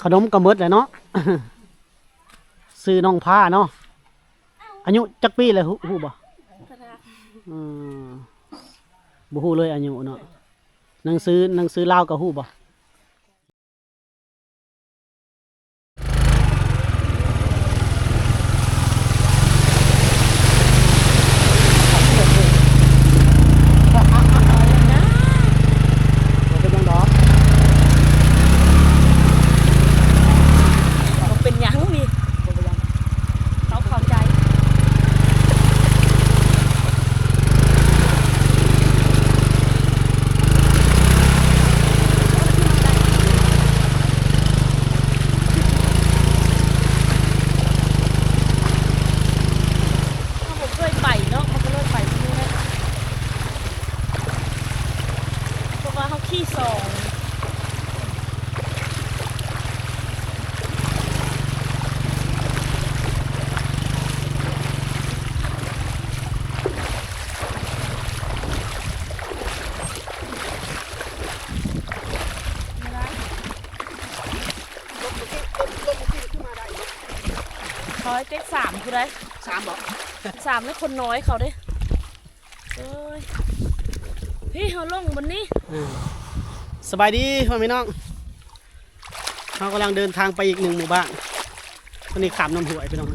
ຂະໜົມກໍໝົດແລ້ວເນາະ. ຊື່ນ້ອງພາເນາະ. ອາຍຸຈັກປີແລ້ວ ຮູ້ ຮູ້ບໍ່? ອືມ ບໍ່ຮູ້ເລີຍອາຍຸເນາະ. ໜັງສື ໜັງສືລາວກໍຮູ້ບໍ່? ບໍ່ເປັນຫຍັງດອກ ບໍ່ເປັນຫຍັງນີ້ ບໍ່ເປັນຫຍັງ ເຮົາເຂົ້າໃຈ. ເຮົາບໍ່ເຄີຍໄປເນາະ ເຮົາກໍເລີຍໄປບໍ່ຮູ້ແຫຼະ ເພາະວ່າເຮົາຂີ່ສອງ. ເຂົາໃຫ້ເຕັກສາມຜູ້ໃດ ສາມບໍ? ສາມແລ້ວຄົນນ້ອຍເຂົາເດ້. ເອີຍ ພີ່ ເຮົາລົງບັດນີ້. ອືມ ສະບາຍດີພໍ່ແມ່ພີ່ນ້ອງ ເຮົາກຳລັງເດີນທາງໄປອີກໜຶ່ງໝູ່ບ້ານ. ຕອນນີ້ຂ້າມນ້ຳຫ້ວຍພີ່ນ້ອງ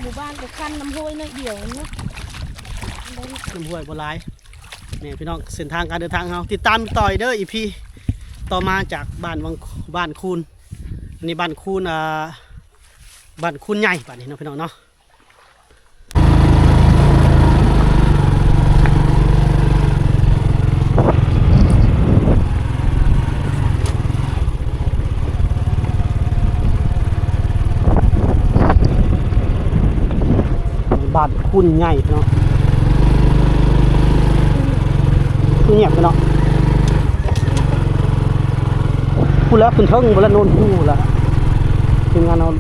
ໝູ່ບ້ານກໍຂັ້ນນ້ຳຫ້ວຍໜ້ອຍດຽວເນາະ ນ້ຳຫ້ວຍບໍ່ຫຼາຍ. ແມ່ນພີ່ນ້ອງ ເສັ້ນທາງການເດີນທາງເຮົາ ຕິດຕາມຕໍ່ເດີ ອີພີ ຕໍ່ມາຈາກບ້ານວັງ ບ້ານຄູນ ອັນນີ້ບ້ານຄູນ ອ່າ ບ້ານຄູນໃຫຍ່ ບາດນີ້ເນາະພີ່ນ້ອງເນາະ. ບ້ານຄູນໃຫຍ່ເນາະ ຄືງຽບເນາະ. ພຸ້ນແຫຼະ ຂຶ້ນເທິງພຸ້ນແຫຼະ ໂນນພູພຸ້ນແຫຼະ. ທີມງານເຮົາ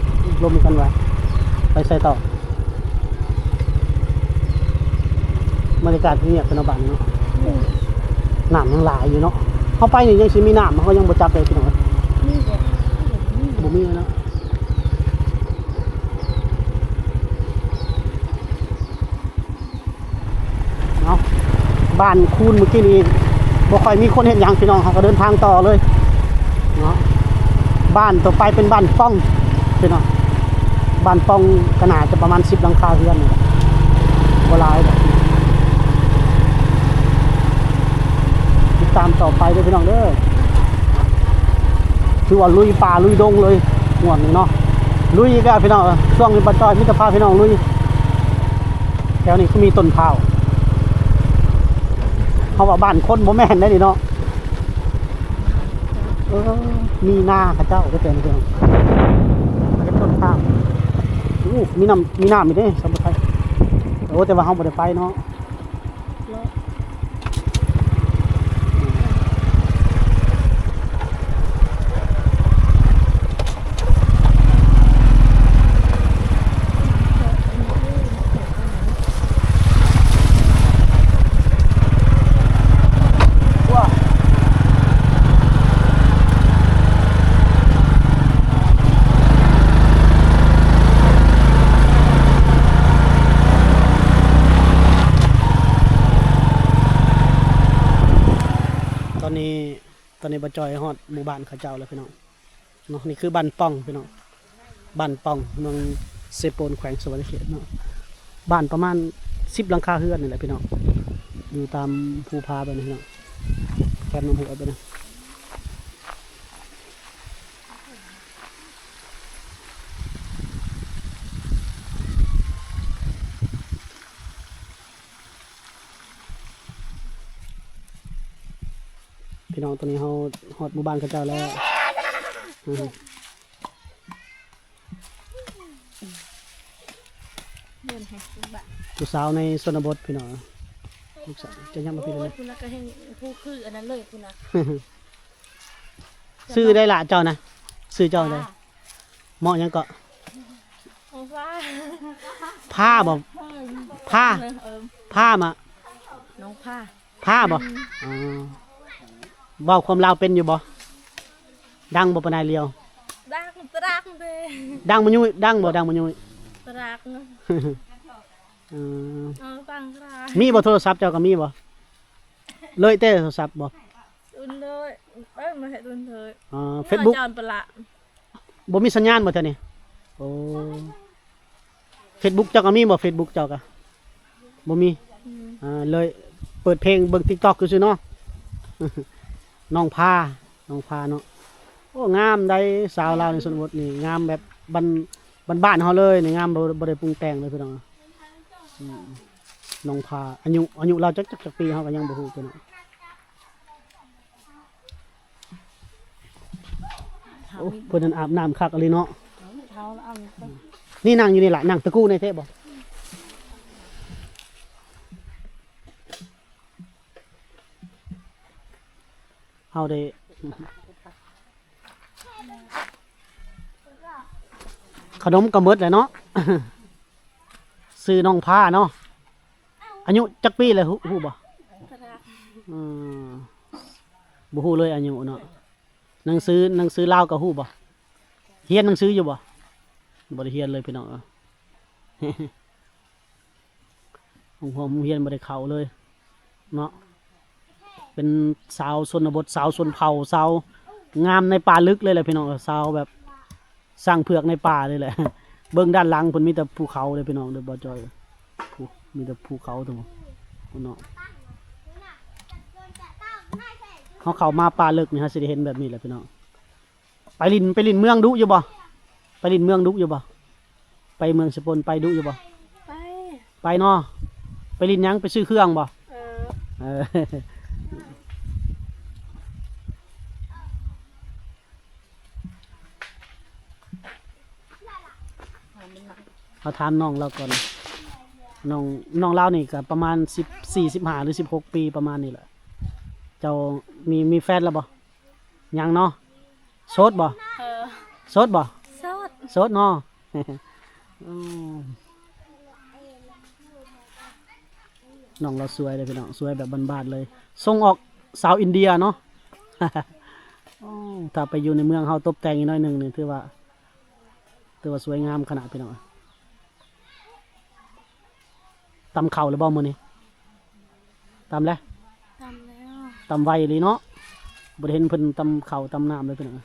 ລົມກັນວ່າໄປໃສຕໍ່. ບັນຍາກາດງຽບເນາະ ບ້ານນີ້ເນາະ. ອືມ ນ້ຳຍັງຫຼາຍຢູ່ເນາະ ເຮົາໄປນີ້ຍັງຊິມີນ້ຳ ເຮົາຍັງບໍ່ຈັກເລີຍພີ່ນ້ອງ. ມີແຕ່ ບໍ່ມີເນາະ. ເນາະ ບ້ານຄູນມື້ກີ້ນີ້ບໍ່ຄ່ອຍມີຄົນເຮັດຫຍັງພີ່ນ້ອງ ເຮົາກໍເດີນທາງຕໍ່ເລີຍເນາະ. ບ້ານຕໍ່ໄປເປັນບ້ານປ່ອງພີ່ນ້ອງ ບ້ານປ່ອງກໍໜ້າຈະປະມານສິບຫຼັງຄາເຮືອນນີ້ແຫຼະ ບໍ່ຫຼາຍດອກ. ຕິດຕາມຕໍ່ໄປເດີພີ່ນ້ອງເດີ ຖືວ່າລຸຍປ່າລຸຍດົງເລີຍງວດນີ້ເນາະ. ລຸຍອີກແລ້ວພີ່ນ້ອງເອີຍ ຊ່ວງນີ້ປ້າຈ້ອຍມີແຕ່ພາພີ່ນ້ອງລຸຍ. ແຖວນີ້ຄືມີຕົ້ນພ້າວ ເຮົາວ່າບ້ານຄົນບໍ່ແມ່ນໄດ໋ນີ້ເນາະ. ເອີ ມີນາເຂົາເຈົ້າເດ້ແຖວນີ້ ເຮັດຕົ້ນພ້າວ. ໂອ້ ມີນ້ຳ ມີນ້ຳອີກເດ້ ສຳປະໄທ. ໂອ້ ແຕ່ວ່າເຮົາບໍ່ໄດ້ໄປເນາະ. ເນາະ ຕອນນີ້ ຕອນນີ້ປ້າຈ້ອຍຮອດໝູ່ບ້ານເຂົາເຈົ້າແລ້ວພີ່ນ້ອງເນາະ. ນີ້ຄືບ້ານປ່ອງພີ່ນ້ອງ ບ້ານປ່ອງ ເມືອງເຊໂປນ ແຂວງສະຫວັນນະເຂດເນາະ. ບ້ານປະມານສິບຫຼັງຄາເຮືອນນີ້ແຫຼະພີ່ນ້ອງ ຢູ່ຕາມພູຜາແບບນີ້ພີ່ນ້ອງ ແຄມນ້ຳຫ້ວຍແບບນີ້. ພີ່ນ້ອງ ຕອນນີ້ເຮົາຮອດໝູ່ບ້ານເຂົາເຈົ້າແລ້ວ. ອື ຜູ້ສາວໃນຊົນນະບົດພີ່ນ້ອງ ລູກສາວຈະຍັບມາພີ່ນ້ອງ. ໂອ້ຍ ພຸ້ນລະກໍແຮ່ງຜູ້ຄືອັນນັ້ນເລີຍພຸ້ນນະ. ຊື່ໃດລະເຈົ້ານະ? ຊື່ເຈົ້າໃດ? ເໝາະຫຍັງເກາະ? ນ້ອງພາ ພາບໍ? ພາ ເອີ ພາມະ ນ້ອງພາ. ພາບໍ່? ອືມ ອໍ ເວົ້າຄວາມລາວເປັນຢູ່ບໍ່? ດັງບໍ່ປານໃດລຽວ? ດັງຕະດັງເດ້. ດັງມະຍຸຍ ດັງບໍ່? ດັງມະຍຸຍ ຕະດັງ. ເອີ ເອີ ຟັງຄະ ມີບໍ່ໂທລະສັບເຈົ້າກໍມີບໍ່? ເລີຍແຕ່ໂທລະສັບບໍ່? ລຸນເລີຍ ເອີ ມາເຮັດລຸນເລີຍ. ອໍ ເຟສບຸກ ຈອນປະລະ ບໍ່ມີສັນຍານບໍ່ແຖວນີ້? ໂອ້ ເຟສບຸກເຈົ້າກໍມີບໍ່? ເຟສບຸກເຈົ້າກໍບໍ່ມີ. ອືມ ອ່າ ເລີຍເປີດເພງເບິ່ງຕິກຕັອກຊື່ໆເນາະ. ນ້ອງພາ ນ້ອງພາເນາະ. ໂອ້ ງາມໃດ໋ ສາວລາວໃນຊົນນະບົດນີ້ ງາມແບບບ້ານ ບ້ານໆເຮົາເລີຍນີ້ ງາມ ບໍ່ ບໍ່ໄດ້ປຸງແຕ່ງເລີຍພີ່ນ້ອງ. ອືມ ນ້ອງພາ ອາຍຸ ອາຍຸລາວຈັກ ຈັກ ຈັກປີ ເຮົາກໍຍັງບໍ່ຮູ້ເລີຍເນາະ. ໂອ້ ເພິ່ນນັ້ນອາບນ້ຳຄັກອີ່ຫຼີເນາະ. ນີ້ນັ່ງຢູ່ນີ້ລະ ນັ່ງຕະກູ້ແນ່ແທ້ບໍ່? ເຮົາໄດ້ ຂະໜົມກໍໝົດແລ້ວເນາະ. ຊື່ນ້ອງພາເນາະ. ອາຍຸຈັກປີແລ້ວ ຮູ້ ຮູ້ບໍ່? ອືມ ບໍ່ຮູ້ເລີຍອາຍຸເນາະ. ໜັງສື ໜັງສືລາວກໍຮູ້ບໍ່? ຮຽນໜັງສືຢູ່ບໍ່? ບໍ່ໄດ້ຮຽນເລີຍພີ່ນ້ອງເອີຍ. ໂຮງຮຽນ ໂຮງຮຽນບໍ່ໄດ້ເຂົ້າເລີຍເນາະ. ເປັນສາວຊົນນະບົດ ສາວຊົນເຜົ່າ ສາວງາມໃນປ່າລຶກເລີຍແຫຼະພີ່ນ້ອງເອີຍ. ສາວແບບ ຊ້າງເຜືອກໃນປ່າເລີຍແຫຼະ. ເບິ່ງດ້ານຫຼັງເພິ່ນມີແຕ່ພູເຂົາເດີພີ່ນ້ອງເດີ ບໍ່ຈ່ອຍ. ພູ ມີແຕ່ພູເຂົາເທົ່ານັ້ນເນາະ. ເຮົາເຂົ້າມາປ່າເລິກນີ້ ເຮົາຊິໄດ້ເຫັນແບບນີ້ແຫຼະພີ່ນ້ອງ. ໄປຫຼິ້ນ ໄປຫຼິ້ນເມືອງດຸຢູ່ບໍ່? ໄປຫຼິ້ນເມືອງດຸຢູ່ບໍ່? ໄປເມືອງສະປົນໄປດຸຢູ່ບໍ່? ໄປ ໄປເນາະ. ໄປຫຼິ້ນຫຍັງ? ໄປຊື້ເຄື່ອງບໍ່? ເອີ ເອີ. ເຮົາຖາມນ້ອງລາວກ່ອນ. ນ້ອງ ນ້ອງລາວນີ້ກໍປະມານສິບສີ່ ສິບຫ້າ ຫຼື ສິບຫົກປີ ປະມານນີ້ແຫຼະ. ເຈົ້າມີ ມີແຟນແລ້ວບໍ່? ຍັງເນາະ. ໂສດບໍ່? ເອີ ໂສດບໍ່? ໂສດ ໂສດເນາະ. ອືມ ນ້ອງລາວສວຍເດ້ພີ່ນ້ອງ ສວຍແບບບ້ານໆເລີຍ ສົ່ງອອກສາວອິນເດຍເນາະ. ໂອ້ ຖ້າໄປຢູ່ໃນເມືອງເຮົາຕົບແຕ່ງອີກໜ້ອຍໜຶ່ງນີ້ ຖືວ່າ ຖືວ່າສວຍງາມຂະໜາດພີ່ນ້ອງ. ຕຳເຂົ້າແລ້ວບໍ່ມື້ນີ້? ຕຳແລ້ວ? ຕຳແລ້ວ. ຕຳໄວອີ່ຫຼີເນາະ ບໍ່ໄດ້ເຫັນເພິ່ນຕຳເຂົ້າຕຳນ້ຳເລີຍພີ່ນ້ອງ.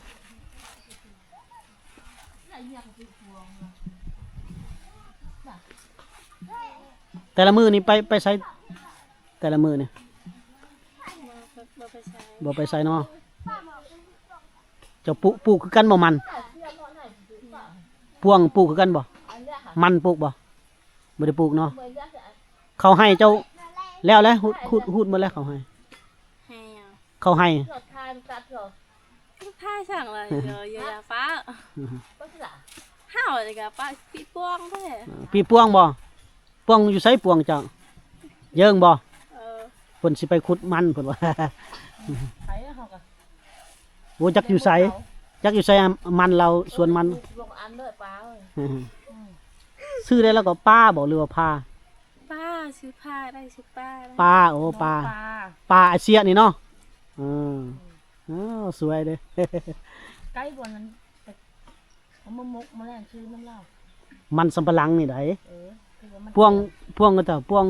ແຕ່ລະມື້ນີ້ໄປ ໄປໃສ ແຕ່ລະມື້ນີ້? ບໍ່ ບໍ່ໄປໃສ ບໍ່ໄປໃສເນາະ. ເຈົ້າປູກ ປູກຄືກັນບໍ່ມັນ? ປວງປູກຄືກັນບໍ່? ມັນປູກບໍ່? ບໍ່ໄດ້ປູກເນາະ. ເຂົ້າໄຮ່ເຈົ້າແລ້ວແຫຼະ ຮູດ ຮູດ ຮູດໝົດແລ້ວເຂົ້າໄຮ່. ໄຮ່ຫຍັງ? ເຂົ້າໄຮ່. ພາຍສັງລະ ເອີ ເອີ ຢ່າຟ້າ ເຮົານີ້ກະປະປີປວງແທ້. ເອີ ປີປວງບໍ່? ປວງຢູ່ໃສປວງເຈົ້າ? ເຢິງບໍ່? ເອີ ເພິ່ນຊິໄປຂຸດມັນເພິ່ນວ່າ. ໄປເຮົາກະ ໂອ້ ຈັກຢູ່ໃສ ຈັກຢູ່ໃສ ມັນລາວສວນມັນ. ຊື່ໄດ້ລາວກໍປາບໍ່ ຫຼືວ່າພາ? ປາ ຊື່ພາໄດ້ ຊື່ປາໄດ້. ປາ ໂອ້ ປາ ປາອາເຊຍນີ້ເນາະ. ເອີ ເອີ ສວຍເດ້. ໄກບໍ່ນັ້ນ ເອົາມາໝົກມາແລງຄືນນຳລາວ. ມັນສຳປະຫຼັງນີ້ໃດ. ເອີ ພວງ ພວງກະຕາ ພວງ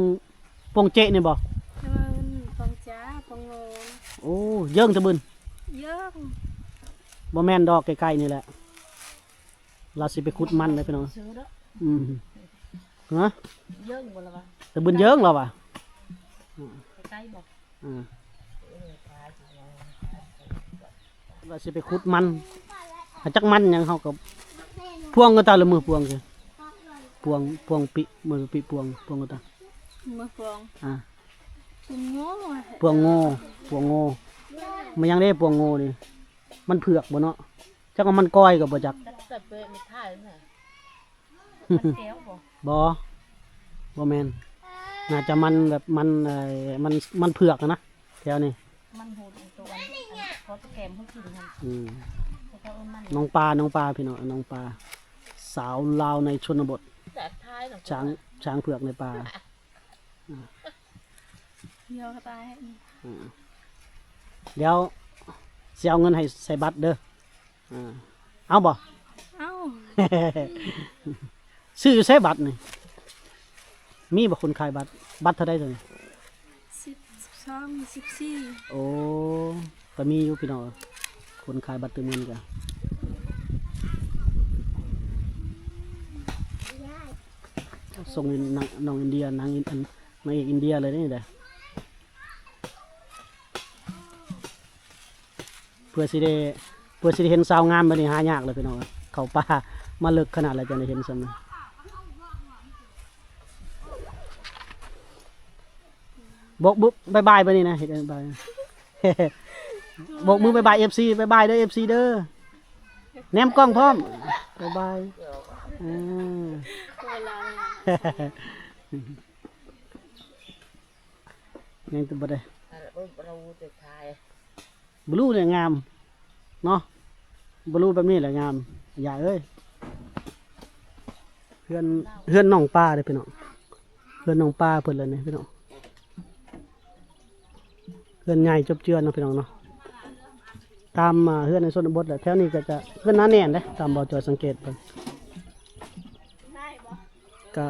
ພວງເຈະນີ້ບໍ່? ແມ່ນ ພວງຈາ ພວງໂງ. ໂອ້ ເຢິງຕະບຶນ ເຢິງ ບໍ່ແມ່ນດອກ ໃກ້ໆນີ້ແຫຼະ. ລາວຊິໄປຂຸດມັນເດ້ພີ່ນ້ອງ. ອືມ ຮະ ເຢິງບໍ່ລະວະ? ຕະບຶນເຢິງລາວວ່າ. ໃກ້ບໍ່? ອ່າ ວ່າຊິໄປຂຸດມັນ ຫາຈັກມັນຫຍັງ ເຮົາກໍພວງກະຕາ ລະມືພວງຊິ ພວງ ພວງປິ ມືປິພວງ ພວງກະຕາ ມືພວງ. ອ່າ ພວງໂງ ພວງໂງ ພວງໂງ. ມັນຫຍັງເດ້ພວງໂງນີ້? ມັນເຜືອກບໍ່ເນາະ? ຈັກວ່າມັນກ້ອຍກໍບໍ່ຈັກ. ມັນແກ້ວບໍ່? ບໍ່ ບໍ່ແມ່ນ ໜ້າຈະມັນແບບມັນ ເອີ ມັນ ມັນເຜືອກຫັ້ນນະ ແຖວນີ້. ມັນຫູໂຕອັນ ອັນ ເຂົາຈະແກມໃຫ້ກິນຫັ້ນ. ອືມ ເຂົາເອີ້ນມັນ ນ້ອງປາ ນ້ອງປາ ພີ່ນ້ອງ ນ້ອງປາ ສາວລາວໃນຊົນນະບົດ ຊ້າງ ຊ້າງເຜືອກໃນປ່າ. ດຽວກໍຕາຍ. ອືມ ດຽວຊິເອົາເງິນໃຫ້ໃສ່ບັດເດີ. ເອົາບໍ່? ເອົາ. ຊື້ຢູ່ໃສບັດນີ້? ມີບໍ່ຄົນຂາຍບັດ? ບັດເທົ່າໃດໂຕນີ້? ສິບ ສິບສອງ ສິບສີ່. ໂອ້ ກໍມີຢູ່ພີ່ນ້ອງ ຄົນຂາຍບັດຕື່ມເງິນກະ ສົ່ງນ້ອງອິນເດຍ ນາງອິນ ອັນ ນາງເອກອິນເດຍເລີຍນີ້ເດ້. ເພື່ອຊິໄດ້ ເພື່ອຊິໄດ້ເຫັນສາວງາມແບບນີ້ຫາຍາກເລີຍພີ່ນ້ອງ. ເຂົ້າປ່າມາເລິກຂະໜາດແລ້ວ ຈັ່ງໄດ້ເຫັນສ່ຳນີ້. ບອກບາຍບາຍບາດນີ້ນະ ເຮັດບາຍບາຍ ໂບກມືບາຍບາຍເອັຟຊີ ບາຍບາຍເດີເອັຟຊີເດີ ແນມກ້ອງພ້ອມ ບາຍບາຍ. ເອີ ຍັງແຕ່ບໍ່ໄດ້ ບລູແຫຼະງາມເນາະ ບລູແບບນີ້ແຫຼະງາມ ຢ່າເອີຍ. ເຮືອນ ເຮືອນນ້ອງປາເດ້ພີ່ນ້ອງ ເຮືອນນ້ອງປາເພິ່ນແຫຼະນີ້ພີ່ນ້ອງ. ເຮືອນໃຫຍ່ຈົບເຈື່ອນເນາະພີ່ນ້ອງເນາະ ຕາມ ອ່າ ເຮືອນໃນຊົນນະບົດແຫຼະ. ແຖວນີ້ກໍຈະເຮືອນໜາແໜ້ນເດ້ ຕາມບໍ່ຈ່ອຍສັງເກດເບິ່ງ ກະ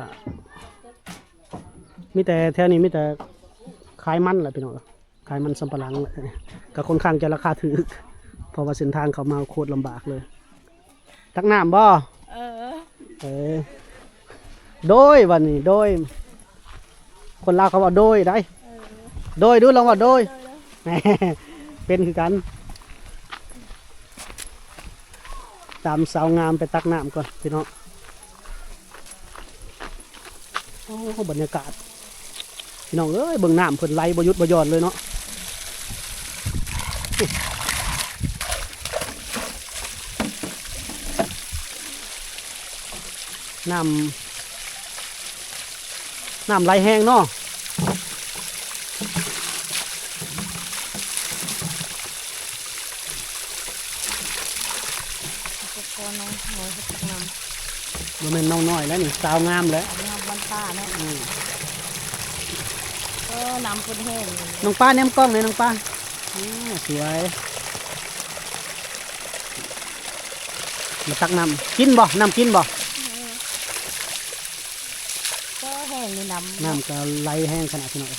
ມີແຕ່ ແຖວນີ້ມີແຕ່ຂາຍມັນແຫຼະພີ່ນ້ອງ ຂາຍມັນສຳປະຫຼັງ ກໍຄ່ອນຂ້າງຈະລາຄາຖືກ ເພາະວ່າເສັ້ນທາງເຂົ້າມາໂຄດລຳບາກເລີຍ. ຕັກນ້ຳບໍ່? ເອີ ເອີ ໂດຍ ບັດນີ້ໂດຍ ຄົນລາວເຂົາເວົ້າໂດຍໄດ໋. ເອີ ໂດຍ ດູລອງເວົ້າໂດຍ ໂດຍ ເປັນຄືກັນ. ຕາມສາວງາມໄປຕັກນ້ຳກ່ອນພີ່ນ້ອງ. ໂອ້ ບັນຍາກາດ ພີ່ນ້ອງເອີຍ ເບິ່ງນ້ຳເພິ່ນໄຫຼບໍ່ຢຸດບໍ່ຢ່ອນເລີຍເນາະ. ນ້ຳ ນ້ຳໄຫຼແຮງເນາະ. ອຸປະກອນນ້ອງນ້ອຍເຮັດຕັກນ້ຳ ບໍ່ແມ່ນນ້ອງນ້ອຍແລ້ວນີ້ ສາວງາມແລ້ວ ສາວງາມບ້ານປ່າເນາະ. ອືມ ເອີ ນ້ຳເພິ່ນແຮງ. ນ້ອງປາແນມກ້ອງແດ່ ນ້ອງປາ. ໂອ້ ສວຍ ມາຕັກນ້ຳກິນບໍ່? ນ້ຳກິນບໍ່? ເອີ ກໍແຮງນີ້ນ້ຳ ນ້ຳກໍໄຫຼແຮງຂະໜາດພີ່ນ້ອງ.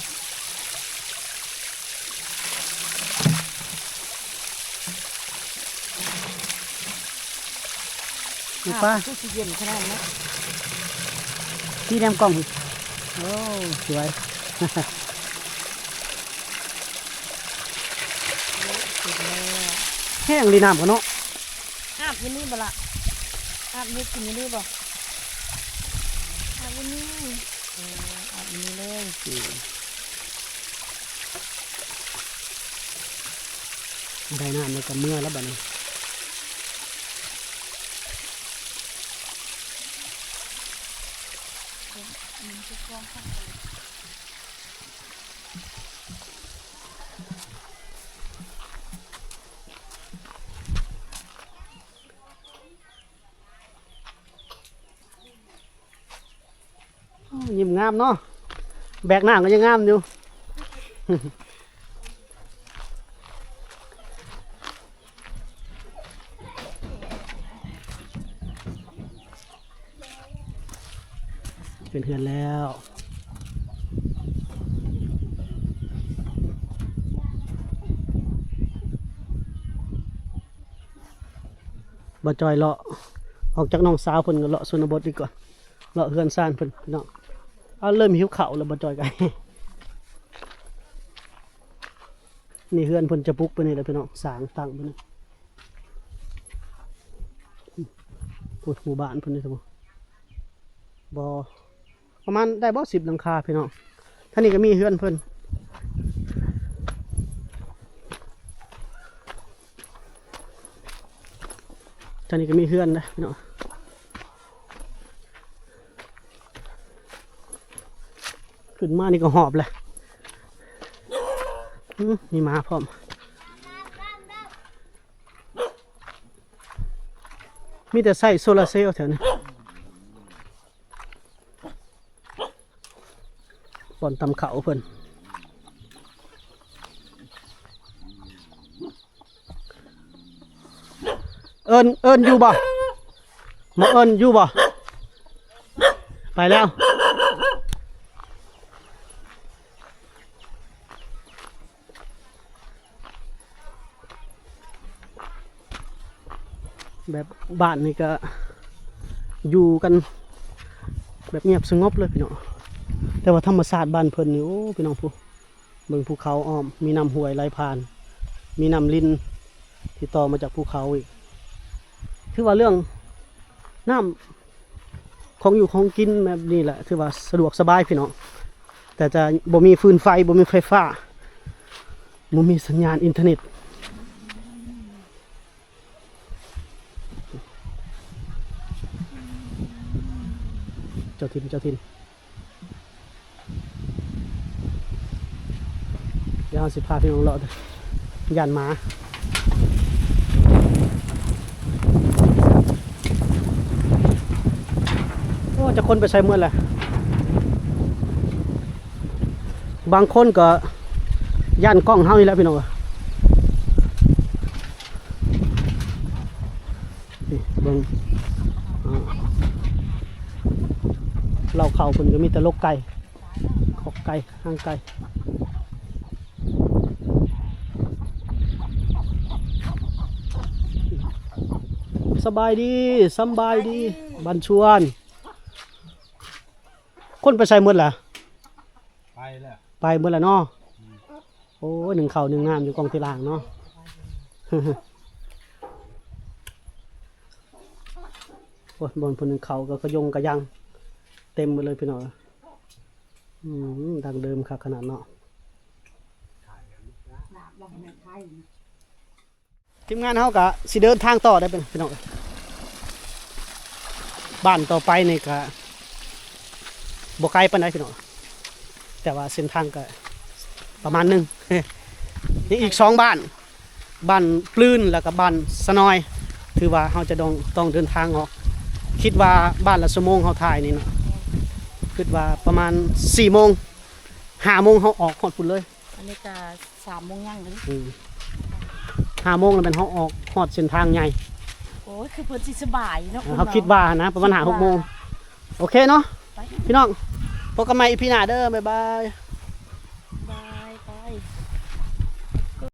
ນ້ຳປາ ຄືຊິເຢັນຂະໜາດນັ້ນ ທີ່ແນມກ້ອງ. ໂອ້ ສວຍ ແຮງດີນ້ຳກໍເນາະ. ອາບຢູ່ນີ້ບໍ່ລະ? ອາບຢູ່ກິນຢູ່ນີ້ບໍ່? ອາບຢູ່ນີ້. ເອີ ອາບຢູ່ນີ້ເລີຍ. ອືມ ໄດ້ນ້ຳແລ້ວກໍເມືອແລ້ວບັດນີ້. ໂອ້ ຍິ້ມງາມເນາະ ແບກນ້ຳກໍຍັງງາມຢູ່. ເປັນເຮືອນແລ້ວ ບໍ່ຈ່ອຍເລາະ ອອກຈາກນ້ອງສາວເພິ່ນກໍເລາະຊົນນະບົດອີກກ່ອນ ເລາະເຮືອນຊານເພິ່ນພີ່ນ້ອງ. ເອົາ ເລີ່ມຫິວເຂົ້າແລ້ວ ບໍ່ຈ່ອຍກໍ ນີ້ເຮືອນເພິ່ນຈະປຸກໄປນີ້ແຫຼະພີ່ນ້ອງ ສ້າງຕັ້ງໄປນີ້. ພຸ້ນ ໝູ່ບ້ານເພິ່ນນີ້ ບໍ່ ປະມານໄດ້ບໍ່ ສິບຫຼັງຄາພີ່ນ້ອງ. ທາງນີ້ກໍມີເຮືອນເພິ່ນ ທາງນີ້ກໍມີເຮືອນນະພີ່ນ້ອງ. ຂຶ້ນມານີ້ກໍຫອບແຫຼະ ອື ມີໝາພ້ອມ. ມີແຕ່ໃຊ້ໂຊລາເຊວແຖວນີ້ ບ່ອນຕຳເຂົ້າເພິ່ນ. ເອີ້ນ ເອີ້ນຢູ່ບໍ່? ມາເອີ້ນຢູ່ບໍ່? ໄປແລ້ວ. ແບບບ້ານນີ້ກະຢູ່ກັນແບບງຽບສະຫງົບເລີຍພີ່ນ້ອງ, ແຕ່ວ່າທຳມະຊາດບ້ານເພິ່ນນີ້ ໂອ້ ພີ່ນ້ອງ ພູ ເບິ່ງພູເຂົາອ້ອມ, ມີນ້ຳຫ້ວຍໄຫຼຜ່ານ, ມີນ້ຳລິນທີ່ຕໍ່ມາຈາກພູເຂົາອີກ. ຖືວ່າເລື່ອງນ້ຳ ຂອງຢູ່ຂອງກິນແບບນີ້ແຫຼະ ຖືວ່າສະດວກສະບາຍພີ່ນ້ອງ, ແຕ່ຈະບໍ່ມີຟືນໄຟ ບໍ່ມີໄຟຟ້າ ບໍ່ມີສັນຍານອິນເຕີເນັດ. ເຈົ້າຖິ່ນ ເຈົ້າຖິ່ນ. ດຽວເຮົາຊິພາພີ່ນ້ອງເລາະ ຢ້ານໝາ. ໂອ້ ຈັກຄົນໄປໃສໝົດແຫຼະ. ບາງຄົນກໍຢ້ານກ້ອງເຮົານີ້ແຫຼະພີ່ນ້ອງເອີຍ. ນີ້ເບິ່ງ ເລົ້າເຂົ້າເພິ່ນກໍມີແຕ່ລົກໄກ່ ຄອກໄກ່ ຮ່າງໄກ່. ສະບາຍດີ ສຳບາຍດີ ບັນຊວນ. ຄົນໄປໃສໝົດລະ? ໄປແລ້ວ ໄປໝົດລະເນາະ. ໂອ້ຍ ໜຶ້ງເຂົ້າໜຶ້ງນ້ຳຢູ່ກ້ອງທີ່ລ່າງເນາະ. ໂອ້ຍ ບ່ອນເພິ່ນໜຶ້ງເຂົ້າກໍກະຍົງກະຍັງເຕັມໝົດເລີຍພີ່ນ້ອງ. ອືມ ດັ້ງເດີມຄັກຂະໜາດເນາະ. ທີມງານເຮົາກະຊິເດີນທາງຕໍ່ໄດ້ເປັນພີ່ນ້ອງ. ບ້ານຕໍ່ໄປນີ້ກະບໍ່ໄກປານໃດພີ່ນ້ອງ, ແຕ່ວ່າເສັ້ນທາງກະປະມານໜຶ່ງ. ຍັງອີກສອງບ້ານ ບ້ານປືນ ແລ້ວກະບ້ານສະໜອຍ. ຖືວ່າເຮົາຈະຕ້ອງ ຕ້ອງເດີນທາງເນາະ, ຄິດວ່າບ້ານລະຊົ່ວໂມງ ເຮົາຖ່າຍນີ້ເນາະ, ຄິດວ່າປະມານສີ່ໂມງ ຫ້າໂມງເຮົາອອກຮອດພຸ້ນເລີຍ. ອັນນີ້ກະສາມໂມງຍັງແລ້ວ. ອືມ ຫ້າໂມງແລ້ວແມ່ນເຮົາອອກຮອດເສັ້ນທາງໃຫຍ່. ໂອ້ຍ ຄືເພິ່ນຊິສະບາຍເນາະ. ເຮົາຄິດວ່າຫັ້ນນະ ປະມານຫ້າຫົກໂມງ. ໂອເຄເນາະ ໄປ ພີ່ນ້ອງ, ພົບກັນໃໝ່ອີພີໜ້າເດີ ບາຍບາຍ.